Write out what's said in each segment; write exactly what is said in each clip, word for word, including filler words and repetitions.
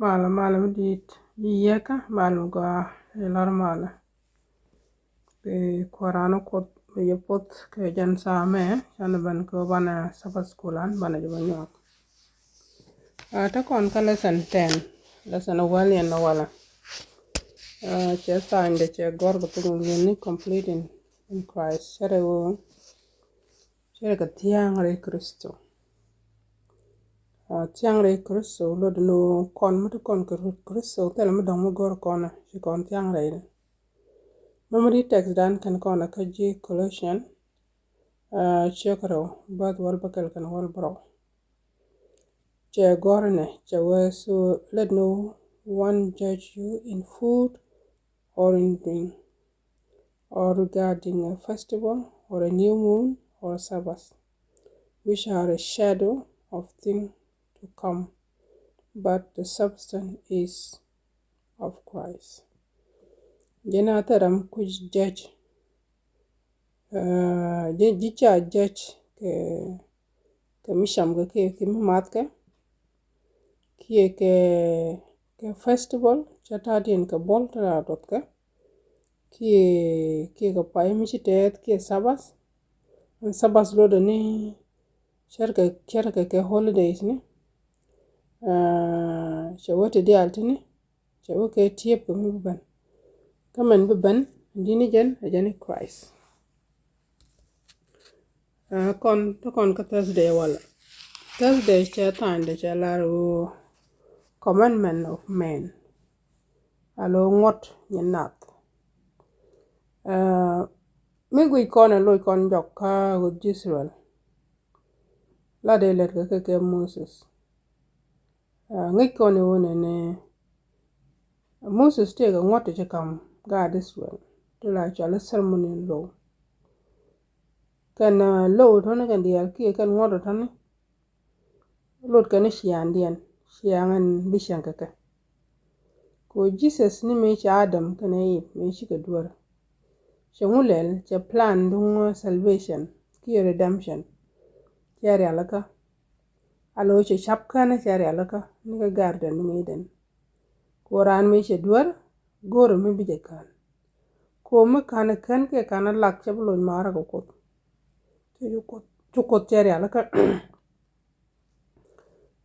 Malɛ, malɛ mi di̱i̱t, ji̱ yieekä, malɛ mi gɔaa, i̱ la̱r malɛ. Bi Kua̱ran ni Kuoth bi jɛ poth kɛ jɛn saa mɛ, canɛ ben kɛ banɛ Sabbath school an banɛ jɛ bä nyuak. Aa, te kɔn kä lesson ten, lesson wäl yɛn ni walɛ. Aa, cɛ tha̱a̱ŋdɛ cɛ gɔr kɛ thok ni completing in Christ. Cɛ rɛ wä, cɛ rɛ kɛ thia̱a̱ŋ rɛy Kritho. Aa, thia̱a̱ŋ rɛy Kritho, lot ni kɔn mi ti kɔn kɛ Kritho, thilɛ mi dɔ̱ŋ mi gɔr kɔn, ci kɔn thia̱a̱ŋ rɛy ni. Mɛmɛ di text dan kɛn kɔn kä ji̱ Colossian, aa, ciek rɛw, bäth wäl bäkɛl kɛn wäl bärɔw. Cɛ gɔr nɛ, cɛ wee, so let no one judge you in food or in drink, or regarding a festival, or a new moon, or a Sabbath, which are a shadow of things to come, but the substance is of Christ. Jɛn a thil ram kuc judge. Aa, ji̱, ji̱ ca judge kɛ, kɛ mi cam kɛ, kɛ, kɛ mi math kɛ, kiɛ kɛ, kɛ festival, ca ta̱a̱diɛn kɛ buɔl ti la duɔth kɛ, kiɛ, kiɛ kɛ pay mi ci tɛth, kiɛ Sabbath. Ɛn Sabbath lotdɛ ni cärkɛ, cärkɛ kɛ holidays ni. Aa, cɛ wä ti diaal ti ni, cɛ wä kɛ tiɛp kɛ mi bi ben. Kä mɛn bi ben, di ni jɛn, ɛ jɛn ni Christ. Aa, kɔn, te kɔn kä Thursday walɛ. Thursday cɛ tha̱a̱ŋdɛ cɛ lar wä commandment of men. Alo ŋuɔ̱t nyin nath. Aa, mi guic kɔn ɛ loc kɔn jɔk kä ɣöth ji̱ Israel. La dee lɛt kɛ kɛ kɛ Moses. Aa, ŋäc kɔn i̱ wunɛ ni Moses tëëkɛ ŋuɔ̱t ti ci kam gaat Israel ti la cɔal i̱ ceremony low. Kɛn, aa, low tɔ̱ni kɛn diaal kiɛ kɛn ŋuɔ̱t tɔ̱ni lot kɛn i̱ ciaaŋdiɛn, ciaaŋ ɛn bi cieŋ kɛ kɛ. Kɛ ɣöö Jesus ni mëë ci Adam kɛnɛ Eve mëë cikɛ duer, cɛ ŋu lɛl, cɛ plan duŋ salvation kiɛ redemption. Cɛ rialikä. Alo cɛ cap känä cɛ rialikä ni kä garden duŋ Eden. Kɛ ɣöö raan mëë cɛ duer, go̱o̱rɛ mi bi jɛ kän. Kɛ ɣöö mi kän kän kiɛ kän lak cɛ bi loc maarä kɛ Kuoth. Cu Kuoth, cu Kuoth cɛ rialikä.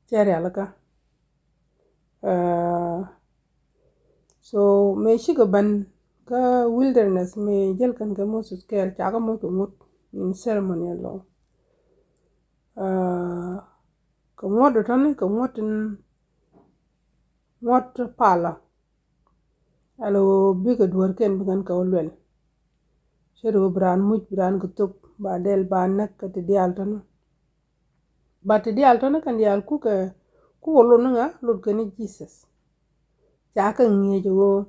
Cɛ rialikä. Aa, so mëë cikɛ ben kä wilderness mëë jäl kɛn kɛ Moses kɛɛl, cakɛ moc kɛ ŋuɔ̱t in ceremony low. Aa, kɛ ŋuɔ̱t tɔ̱ni, kɛ ŋuɔ̱t in, ŋuɔ̱t palä. Alo bikɛ duer kɛn bi kɛn kɛ wä luɛl. Cɛ ri wä bi raan muc, bi raan kɛ thop, ba dɛl, ba näk kɛ ti diaal tɔ̱ni. But ti diaal tɔ̱ni kɛn diaal kukɛ, kukɛ lot ni ŋa, lot kɛn ni Jesus. Ca kɛ ŋi̱eec ɣöö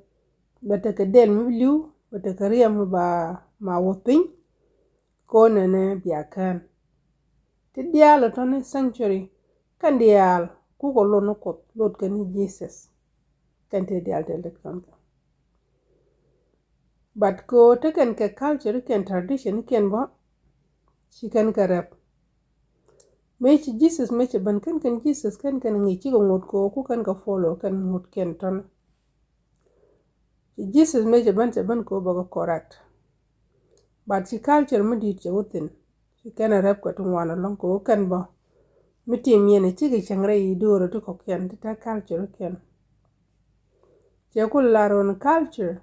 bɛ tekɛ dɛl mi bi li̱w, bɛ tekɛ riɛm mi ba ma wuɔth piny. Kɛ ɣöö nɛnɛ bia kään. Ti diaal tɔ̱ni sanctuary, kɛn diaal kukɛ lot ni Kuoth, lot kɛn ni Jesus. Kɛn ti diaal ti lit kɔn kɛ. But kɛ ɣöö te kɛn kɛ culture kɛn, tradition kɛn bä, ci kɛn kɛ rɛp. Mëë ci Jesus mëë cɛ ben, kɛn kɛn Jesus kɛn kɛn ŋi̱i̱c, cikɛ ŋot kɛ ɣöö ku kɛn kɛ follow kɛn ŋot kɛn tɔ̱ni. Ci Jesus mëë cɛ ben, cɛ ben kɛ ɣöö bɛ kɛ correct. But ci culture mi di̱i̱t cɛ wä thi̱n, ci kɛn a rɛp kɛ ti ŋuan ɛlɔ̱ŋ kɛ ɣöö kɛn bä mi tim yɛn ɛ cikɛ cäŋ rɛy i̱ do̱rä ti kɔ̱kiɛn ti te culture kɛn. Cɛ ku lar ɣän culture,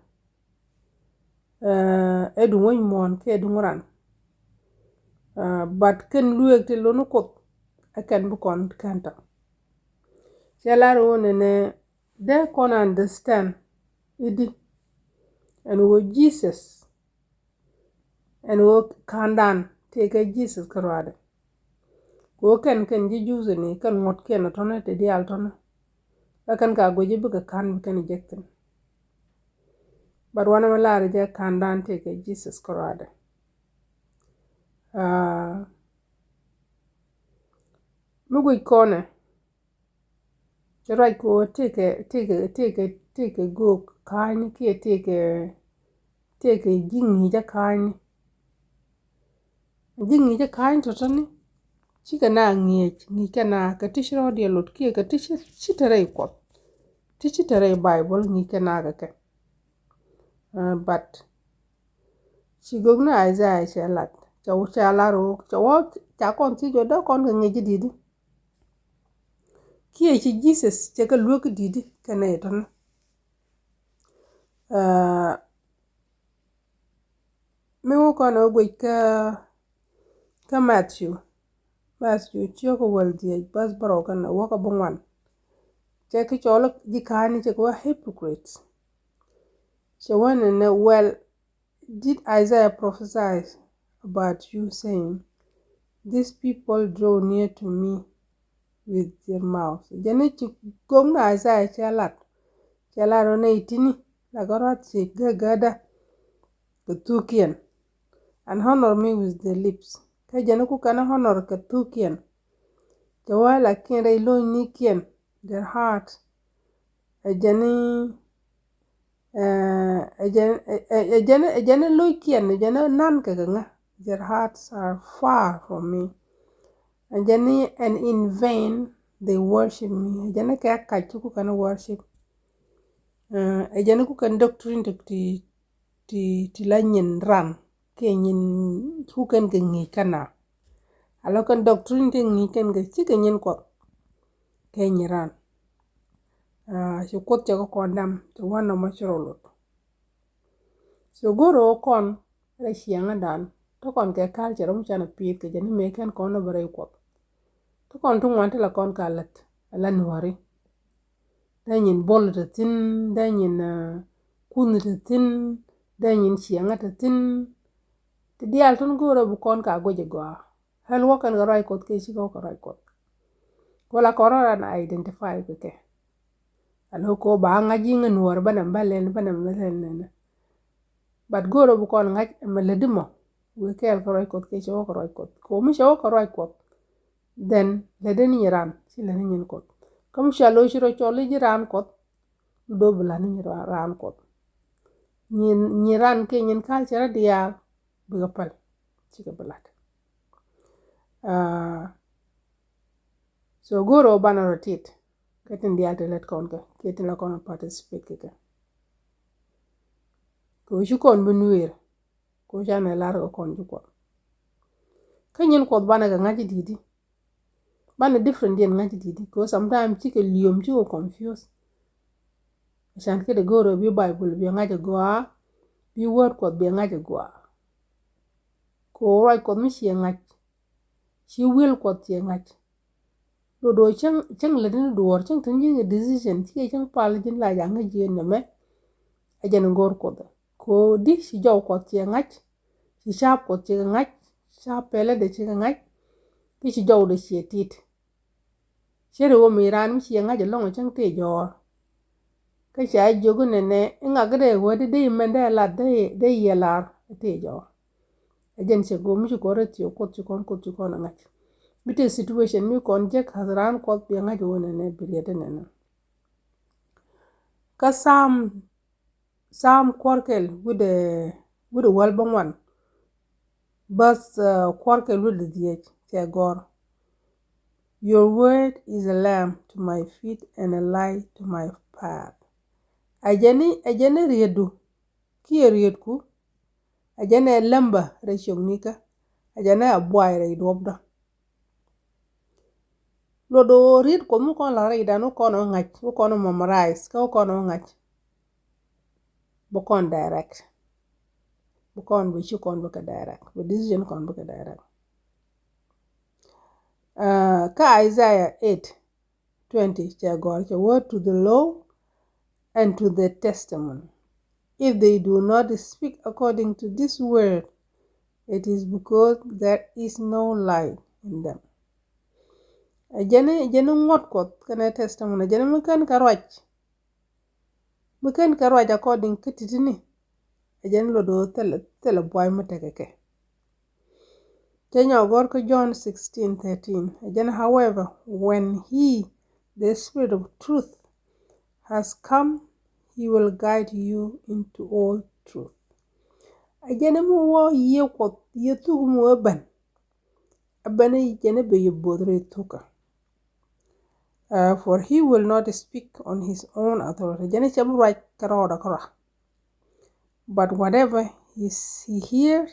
aa, ɛ duŋ wec muɔ̱ɔ̱n kiɛ duŋ ran. Aa, but kɛn lueek ti lot ni Kuoth ɛ kɛn bi kɔn kɛn tɔ. Cɛ lar ɣän ɛnɛ dee kɔn understand i̱di ɛn ɣöö Jesus, ɛn ɣöö ka̱ndan tëëkɛ Jesus kärɔadɛ. Kɛ ɣöö kɛn, kɛn ji̱ Jews ni kɛn ŋuɔ̱tkiɛn tɔ̱ni ti diaal tɔ̱ni. Kä kɛn ka guic i̱ bikɛ ka̱n bi kɛn jek thi̱n. But wanɛ mi lar jɛ ka̱ndan tëëkɛ Jesus kärɔadɛ. Aa, mi guic kɔnɛ, cɛ ruac kɛ ɣöö tëëkɛ, tëëkɛ, tëëkɛ, tëëkɛ göök ka̱a̱cni kiɛ tëëkɛ, tëëkɛ ji̱ ŋi̱i̱cä ka̱a̱cni. Ji̱ ŋi̱i̱cä ka̱a̱cni tɔ̱tɔ̱ni, cikɛ na ŋi̱eec, ŋi̱i̱ckɛ na kɛ ti ci rɔ̱diɛn lot kiɛ kɛ ti ci, ci te rɛy Kuɔth. ti ci te rɛy Baibol ŋi̱i̱c kɛ nakä kɛ. But ci gök ni Isaiah cɛ lat, cɛ wä cɛ lar wä cɛ wä ca kɔn thiec wä dee kɔn kɛ ŋi̱i̱c i̱ di̱t i̱ kiɛ ci Jesus cɛ kɛ luek i̱ di̱t i̱ kɛ nɛy tɔ̱nä. Mi wä kɔn ɛ wä guic kä kä Matthew, Matthew ciökä wäl dhiec bäth bärɔw kɛnɛ wäkä bäŋuan. Cɛ kɛ cɔl ji̱ ka̱a̱ni cɛ kɛ wä hypocrites. Cɛ wä nɛnɛ, well, did Isaiah prophesy about you, saying, these people draw near to me with their mouth? Jɛn ni ci gök ni Isaiah cɛ lat, cɛ lat ɔ nɛy ti̱ni la kɛ ruath ci gägädä kɛ thukiɛn, and honor me with their lips. Kä jɛn ni ku kɛn honor kɛ thukiɛn, cɛ wä lakin rɛy lo̱nynikiɛn, their heart, ɛ jɛn ni ɛ jɛn ɛ jɛn ɛ jɛn lo̱ckiɛn ɛ jɛn nan kɛ kɛ ŋa. Their hearts are far from me. Ɛ jɛn ni, and in vain they worship me. Ɛ jɛn ni kɛ kac ci ku kɛn worship. Ɛ jɛn ni ku kɛn doctrine ti ti ti la nyin ran kɛ nyin ci ku kɛn kɛ ŋi̱i̱c kɛn na. Alɔ kɛn doctrine ti ŋi̱i̱c kɛn kɛ cikɛ nyin Kuɔth kɛ nyin ran. Ci Kuoth cɛ kɛ kɔn dam cɛ wä nɔmɔ ci rɔ lot. So go̱o̱rɛ wä kɔn rɛ ciɛŋädan te kɔn kɛ culture mi canɛ pi̱i̱th kɛ jɛ ni mëë kɛn kɔn ni bä rɛy Kuɔth. Te kɔn ti ŋuan ti la kɔn ka lät ala nuɔ̱ri. Dee nyin bol te thi̱n, dee nyin kunh te thi̱n, dee nyin ciɛŋä te thi̱n. Ti diaal tun go̱o̱rɛ bi kɔn ka guic ɛ gɔaa. Hel wä kɛn kɛ ruac Kuɔth kiɛ cikɛ wä kɛ ruac Kuɔth. Kɛ wä la kɔn rɔ ran identify kɛ kɛ. Alo ko ba ŋa̱c yiŋ nuɔɔr bä nɛm bä lɛn bä nɛm bä lɛn nɛnɛ. But go̱o̱rä bi kɔn ŋa̱c ɛmɛ lätdi mɔ wëë kɛɛl kɛ ruac Kuɔth kiɛ cɛ wä kɛ ruac Kuɔth. Kɛ wä mi cɛ wä kɛ ruac Kuɔth, then lätdi ni nyin ran ci lätdi nyin Kuɔth. Kä mi ca lo̱c ci rɔ cɔl i̱ ji̱ ran Kuɔth, do̱ bi lätdi nyin ran Kuɔth. Nyin nyin ran kiɛ nyin culture diaal bikɛ päl, cikɛ bi la̱t. So go̱o̱rä banɛ rɔ tit kɛ tin diaal ti lät kɔn kɛ kiɛ tin la kɔn participate kɛ kɛ. Kɛ wä ci kɔn bi nuëër kɛ wä canɛ lar kɛ kɔn ci Kuɔth. Kä nyin Kuɔth banɛ kɛ ŋa̱c di̱i̱di. Banɛ different diɛn ŋa̱c di̱i̱di kɛ wä sometimes cikɛ liom cikɛ confuse. Can kɛ dee go̱o̱rä bi Bible bi ŋa̱c a gɔaa, bi word Kuɔth bi ŋa̱c a gɔaa. Kɛ wä ruac Kuɔth mi ciɛ ŋa̱c, ci will Kuɔth ciɛ ŋa̱c. Do̱do̱ cäŋ cäŋ lät ni duɔ̱ɔ̱r cäŋ tin ji̱ kɛ decision cikɛ cäŋ pal ji̱n la ja̱ ŋäc ji̱ nɛmɛ. Ɛ jɛn go̱o̱r Kuɔth kɛ wä di ci jɔw Kuɔth ciɛ ŋa̱c, ci ca̱a̱p Kuɔth cikɛ ŋa̱c, ci ca̱a̱p pɛlɛ dee cikɛ ŋa̱c. Ki ci jɔw dee ciɛ tit. Ci ri wä mi raan mi ciɛ ŋa̱c ɛlɔ̱ŋ cäŋ tëë jɔɔr. Kä ca jiök inɛnɛ iŋa kä dee wä di dee mɛn dee lat dee yɛ lar tëë jɔɔr. Ɛ jɛn cɛ go̱o̱r mi ci kɔn rɛ thiee Kuɔth ci kɔn Kuɔth ci kɔn ɛ ŋa̱c. Bi tëë situation mi kɔn jek ka̱th raan Kuɔth bi ɛ ŋa̱c wä nɛnɛ bi riet inɛnɛ. Kä Psalm Psalm kuɔrkɛl wi̱dɛ wi̱dɛ wäl bä ŋuan. Verse kuɔrkɛl wi̱dɛ dhiec cɛ gɔr. Your word is a lamp to my feet and a light to my path. Ɛ jɛn ni ɛ jɛn ni rietdu kiɛ rietku. Ɛ jɛn ni ɛ lämbä rɛy ciöknikä. Ɛ jɛn ni ɛ buay rɛy duɔ̱pdä. Luɔt ɣöö riet Kuɔth mi kɔn la rɛydan wä kɔn wä ŋa̱c wä kɔn wä memorize kä wä kɔn wä ŋa̱c. Bä kɔn direct. Bä kɔn bä ci kɔn bä kɛ direct bä decision kɔn bä kɛ direct. Kä Isaiah eight twenty cɛ gɔr cɛ wä to the law and to the testimony. If they do not speak according to this word, it is because there is no light in them. Ɛ jɛn ni ɛ jɛn ni ŋuɔ̱t Kuɔth kɛnɛ testimony ɛ jɛn ni mi kɛn kɛ ruac. Mi kɛn kɛ ruac according kä ti̱ti̱ni. Ɛ jɛn ni luɔt ɣöö thilɛ thilɛ buay mi tekɛ kɛ. Cɛ nyɔk gɔr kä John sixteen thirteen. Ɛ jɛn, however, when he, the Spirit of truth, has come, he will guide you into all truth. Ɛ jɛn mi wä Yiëë Kuɔth Yiëë thuk mi wä ben. Ɛ ben i̱ jɛn i̱ bɛ yɛ bo̱o̱th rɛy thukä. Uh, for he will not speak on his own authority. Jɛn cɛ bi ruac kɛ rɔɔdɛ kärɔa. But whatever he, he hears,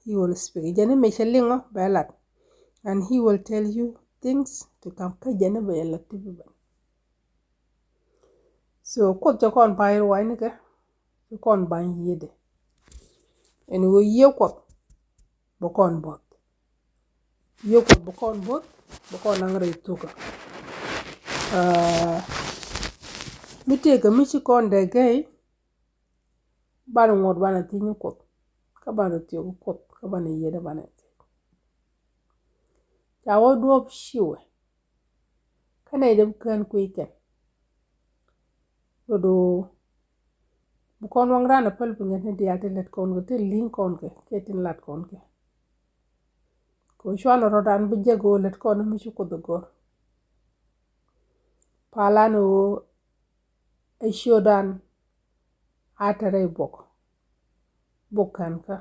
he will speak. Jɛn mëë cɛ liŋ ɔ bɛ lat. And he will tell you things to come. Kä jɛn bɛ lat ti bi ben. So Kuoth cɛ kɔn pay ruacnikɛ, cɛ kɔn bany yiëëdɛ. Ɛn ɣöö yiëë Kuɔth bɛ kɔn buɔth. Yiëë Kuɔth bɛ kɔn buɔth, bɛ kɔn naŋ rɛy thukä. Ah, mi tëëkɛ mi ci kɔn dee gɛy, banɛ ŋuɔ̱t banɛ thiec ni Kuoth, kä banɛ thiök Kuoth, kä banɛ yiëëdɛ banɛ thiec. Ca wä duɔ̱ɔ̱p ciwɛ. Kä nɛy dee bi kään kui̱ kɛn. Do̱do̱ bi kɔn waŋ raan a päl piny ni diaal ti lät kɔn kɛ, ti li̱ŋ kɔn kɛ, kiɛ tin lat kɔn kɛ. Kɛ ɣöö cuanɛ rɔ̱dan bi jek ɣöö lät kɔn mi ci Kuoth ɛ gör. Palan ɣöö ɛ ciötdan a te rɛy buɔk, buɔk kän kä.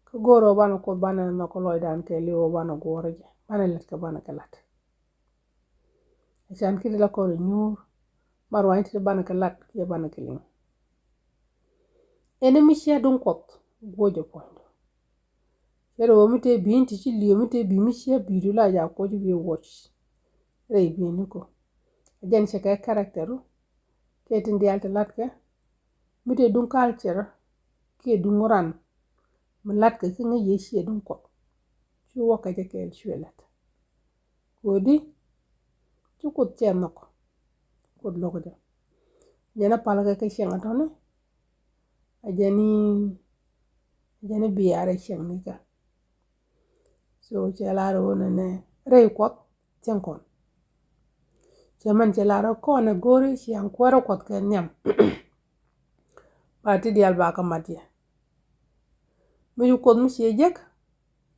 Kä go̱o̱rä banɛ Kuoth banɛ nhɔk lɔcdan kɛɛliw banɛ guɔ̱ɔ̱rä jɛ, banɛ lät kɛ banɛ kɛ lat. Ɛ can kiɛ ti la kɔn ɛ nyuur, ma ruany ti banɛ kɛ lat kiɛ banɛ kɛ liŋ. Ɛn mi cia duŋ Kuɔth guɔ̱c ɛ puɔ̱nydɔ. Cɛ rɛ wä mi tëë bi̱i̱n ti ci li̱w mi tëë bi̱i̱ mi cia bi̱i̱du la ja kuɔc bi watch. Rɛy bi̱i̱ni ko. A jɛn cɛ kɛ character ru. Kɛ tin diaal ti latkɛ. Mi tëë duŋ culture kiɛ duŋ ran. Mi latkɛ kä ŋäc yɛ ciɛ duŋ Kuɔth. Cu wä kɛ jɛ kɛɛl cuɛ lat. Kodi ci Kuoth cɛ nhɔk. Kuoth lo̱k jɛ. Jɛn a pal kɛ kɛ cieŋ a tɔni. A jɛn i̱, a jɛn i̱ biaar a cieŋ ni kɛ. So cɛ lar wä nɛnɛ rɛy Kuɔth cieŋ kɔn. Cɛ mɛn cɛ lar wä kɔn a go̱ri ciaŋ kuäärä Kuɔth kɛ nhiam. Ba ti diaal ba kä mat yɛ. Mi ci Kuoth mi ciɛ jek,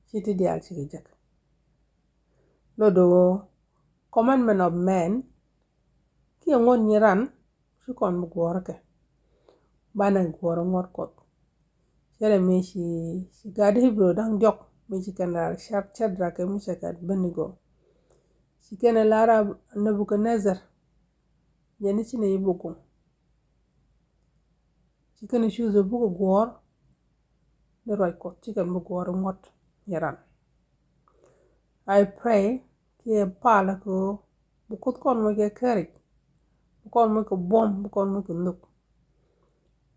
ci ti diaal cikɛ jek. Lot do̱ commandment of men kiɛ ŋuɔ̱t nyi ran ci kɔn bi guɔ̱ɔ̱rkɛ. Banɛ guɔ̱ɔ̱r ŋuɔ̱t Kuɔth. Cɛ rɛ mi ci, ci gat Hebrew da̱ŋ diɔk mi ci kɛn rar Shadrach, Meshach, Abednego. Ci kɛn lar Nebuchadnezzar. Jɛn ni ci nɛ yi buk guŋ. Ci kɛn choose buk guɔ̱ɔ̱r ni ruac Kuɔth, ci kɛn bi guɔ̱ɔ̱r ŋuɔ̱t yɛ ran. I pray kiɛ pal kɛ ɣöö bi Kuoth kɔn moc kɛ courage, bi kɔn moc kɛ buɔ̱m, bi kɔn moc kɛ nhök.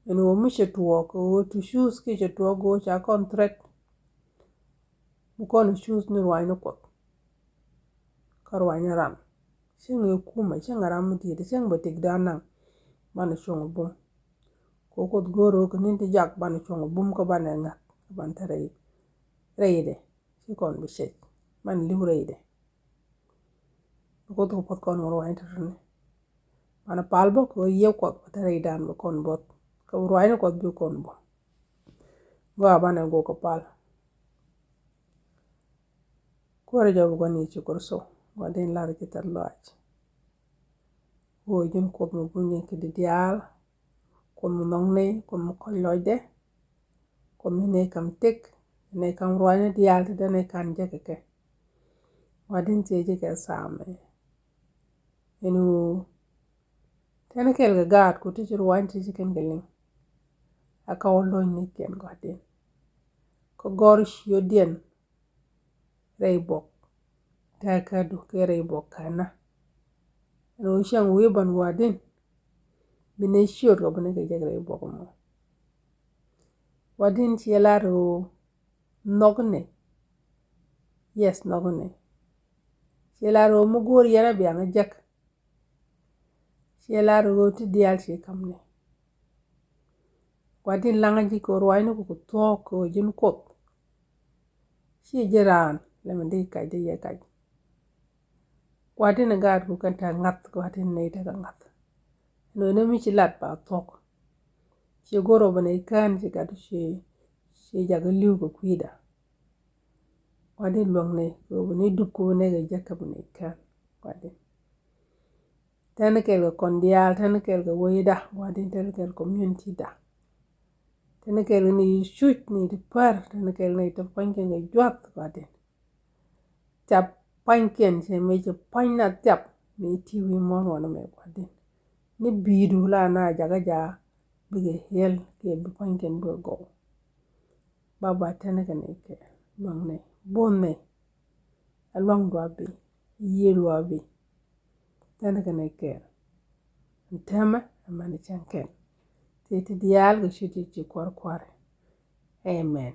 Ɛn ɣöö mi cɛ tuɔɔk kɛ ɣöö to choose kiɛ cɛ tuɔɔk kɛ ɣöö ca kɔn threat. Bi kɔn choose ni ruac ni Kuɔth. Kä ruac ni ran. Cäŋ ɛ kumɛ, cäŋ ɛ ram mi diet, cäŋ bɛ tik dan naŋ. Banɛ cuɔ̱ŋ bum. Kɛ Kuoth go̱o̱r ɣöö kɛ ni̱n ti jak banɛ cuɔ̱ŋ bum kä banɛ ŋa̱th, kä banɛ te rɛy, rɛydɛ. Ci kɔn bi cɛc. Banɛ li̱w rɛydɛ. Kɛ Kuoth kɛ puɔth kɔn wä ruac ni te runi. Banɛ pal bä kɛ ɣöö yiëë Kuɔth bä te rɛydan bä kɔn buɔth. Kɛ ruac ni Kuɔth bi kɔn buɔth. Gɔaa banɛ gok kɛ pal. Kuäärä jɔw bi gua̱n Yecu Kritho, Gua̱di̱n lar ci thil lɔaac. Ɣöö ji̱n Kuoth mi bum ji̱n kɛ di̱t diaal, Kuoth mi nhɔk nɛy, Kuoth mi kɔ̱c lɔcdɛ, Kuoth mi nɛy kam tëk, nɛy kam ruaacni diaal ti dee nɛy kan jek kɛ kɛ. Gua̱di̱n thiecä kɛ thaamɛ. Ɛn ɣöö tɛn kɛɛl kɛ gaat ku ti ci ruaacni ti ci kɛn kɛ liŋ. A ka wä lo̱cnikiɛn Gua̱di̱n. Kä gɔ̱r ciötdiɛn rɛy buɔk tɛ̈kädu kiɛ rɛy buɔk känä. Ɛn ɣöö cäŋ wi̱i̱ ban Gua̱di̱n bi nɛy ciöt kɛ bi nɛy kɛ jek rɛy buɔk mɔ. Gua̱di̱n ciɛ lar ɣöö nhɔkni. Yes, nhɔkni. Ciɛ lar ɣöö mi go̱o̱r yɛn a biaŋ a jek. Ciɛ lar ɣöö ti diaal ci ka̱m ni. Gua̱di̱n laŋä ji̱ kɛ ruaacni ku kɛ thuɔ̱k kɛ ɣöö ji̱n Kuoth. Ciɛ ji̱ raan lɛ mi di kac di yɛ kac. Gua̱di̱n gaat ku kɛn te ŋa̱th, Gua̱di̱n nɛy tekɛ ŋa̱th. Ɛn ɣöö nɛ mi ci lat ba thuɔ̱k. Ci go̱r ɣöö bɛ nɛy kään ci gat ci, ci jakä li̱w kɛ kui̱da. Gua̱di̱n luäŋ nɛy kɛ ɣöö bɛ nɛy dup kɛ bɛ nɛy kɛ jäk kɛ bɛ nɛy kään. Gua̱di̱n. Tɛn kɛɛl kɛ kɔn diaal, tɛn kɛɛl kɛ wecda, Gua̱di̱n, tɛn kɛɛl community da. Tɛn kɛɛl kɛ nɛy cuc, nɛy ti pär, tɛn kɛɛl nɛy ti pua̱ny kɛn kɛ juath, Gua̱di̱n. Cap pua̱nykiɛn cɛ mëë cɛ pua̱ny na thiap mëë ti wi̱i̱ muɔ̱ɔ̱n wanɛ mɛ gua̱di̱n. Ni bi̱i̱du la na jakä ja̱a̱ bikɛ hiɛl kiɛ bi pua̱nykiɛn bikɛ gɔw. Baba, tɛnɛ kɛ nɛy kɛɛl, luaŋ nɛy, bo̱o̱n nɛy. Ɛ luaŋdu a bi, yiëëdu a bi. Tɛnɛ kɛ nɛy kɛɛl. Ɛn täämɛ amäni cäŋ kɛl. Tëë ti diaal kɛ ciöt Yecu Kuäär kua̱ri. Amen.